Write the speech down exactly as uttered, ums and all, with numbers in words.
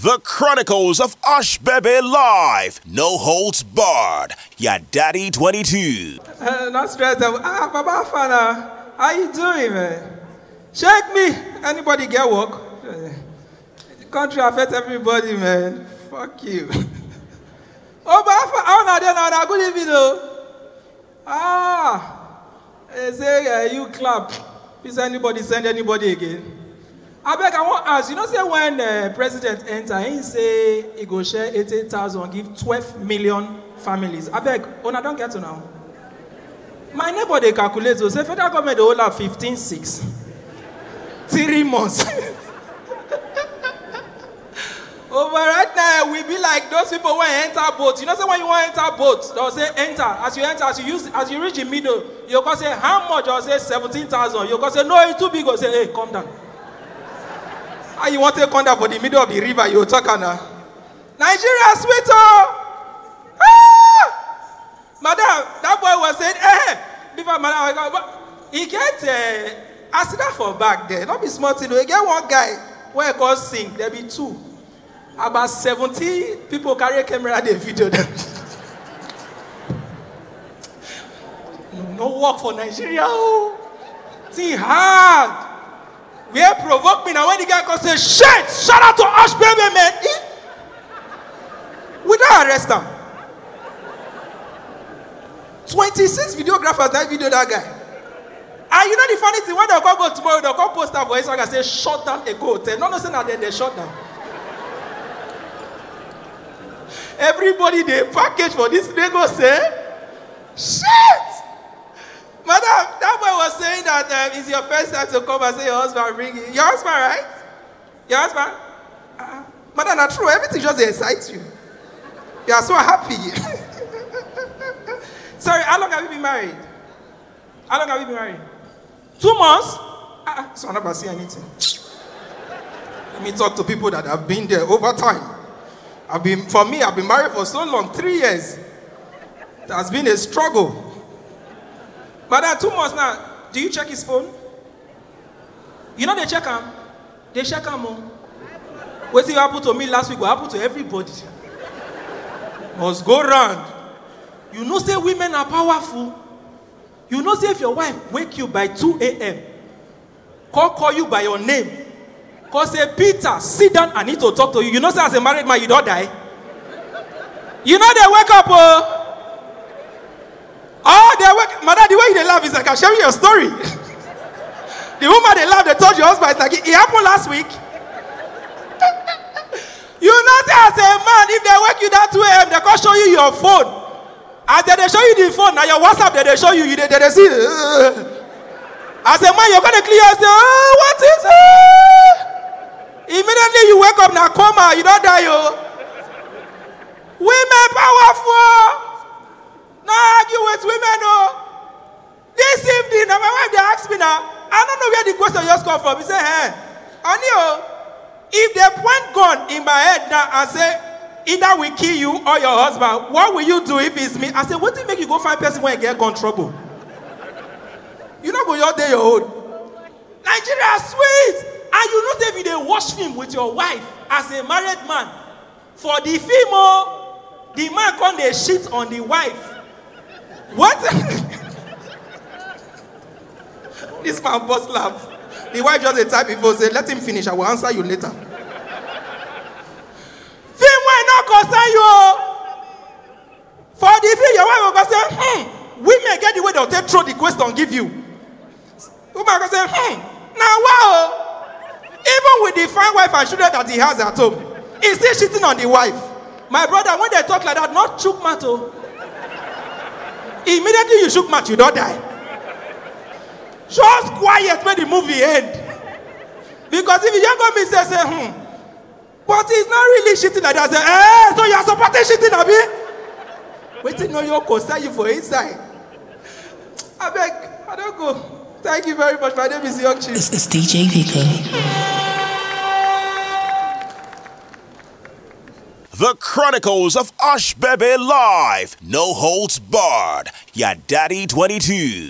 The Chronicles of Osh Bebe Live, no holds barred. Your daddy twenty-two. Uh, not stress them. Ah, Baba Fana, how you doing, man? Check me. Anybody get work? Eh, the country affects everybody, man. Fuck you. Oh, Baba Fana, how are they now? Good evening, though. Ah, they say uh, you clap. Is anybody send anybody again? I beg, I want ask. You know, say when uh, president enter, he say he go share eighty thousand, give twelve million families. I beg, una don't get to now. My neighbor they calculate, so say federal government they hold up fifteen six. Three months. Over right now, we be like those people when enter boat. You know, say when you want enter boat, they'll say enter. As you enter, as you use, as you reach the middle, you can say how much? They'll say seventeen thousand. You can say no, it's too big. Or say hey, come down. How you want to come down for the middle of the river? You talk now. Nigeria sweet oh. Ah! Madam, that boy was saying, eh, before madam, he get uh, accident for back there. Not be small thing. We get one guy where I call sing. There be two. About seventeen people carry camera, they video them. No work for Nigeria. Oh. See hard. Where provoke me now when the guy come say, shit, shout out to Ash Baby, man. He, we don't arrest him. twenty-six videographers that video that guy. And you know the funny thing, when they come go tomorrow, they come post up for Instagram and say, shut down a go hotel. No, no, say now they, they shut down. Everybody they package for this Lagos, eh? Shit! Madam, that boy was saying that um, it's your first time to come and say your husband bring you. Your husband, right? Your husband? Uh, madam, not true. Everything just excites you. You are so happy. Sorry, how long have you been married? How long have you been married? Two months? Uh, so I never see anything. Let me talk to people that have been there over time. I've been, for me, I've been married for so long, three years. It has been a struggle. Madam, two months now. Do you check his phone? You know they check him. They check him. Oh. What happened to me last week will happen to everybody. Must go round. You know say women are powerful. You know say if your wife wake you by two a.m., call call you by your name, call say, peter, sit down, I need to talk to you. You know say as a married man you don't die. You know they wake up oh. Oh, they wake, madam, the way you laugh is like I'm sharing your story. The woman they laugh, they told your husband, it's like it happened last week. You know say as a man, if they wake you that two a.m., they can show you your phone. As they, they show you the phone, now your whatsapp they, they show you, you they, they, they see. As a man, you're gonna clear and say, oh, what is it? Immediately you wake up now, coma, you don't die oh. Women powerful. No argue with women oh. This evening, now my wife they ask me now. I don't know where the question just come from. He say, hey, honey oh, if they point gun in my head now and say, either we kill you or your husband, what will you do if it's me? I say, what do you make you go find person when you get gun trouble? You not go your day your own. Nigeria sweet. And you know say if you dey watch film with your wife as a married man, for the film oh, the man come dey shit on the wife. What? This man bust laugh. The wife just dey type before say, let him finish, I will answer you later. Film wey no concern you oh. For the film, your wife will go say, hmm, women get the way they'll take throw the question give you. Woman go say, hmm, now wow. Even with the fine wife and children that he has at home, he's still cheating on the wife. My brother, when they talk like that, not chook matter. Immediately you shook mouth, you don't die. Just quiet when the movie end. Because if you young me say, say, hmm, but he's not really shitting like that. I say, eh, so you are supporting shitting, Abi? Waiting on your concern you for inside. I beg, I don't go. Thank you very much. My name is Young Chief. This is D J Vico. The Chronicles of Osh Bebe Live, no holds barred. Your daddy twenty-two.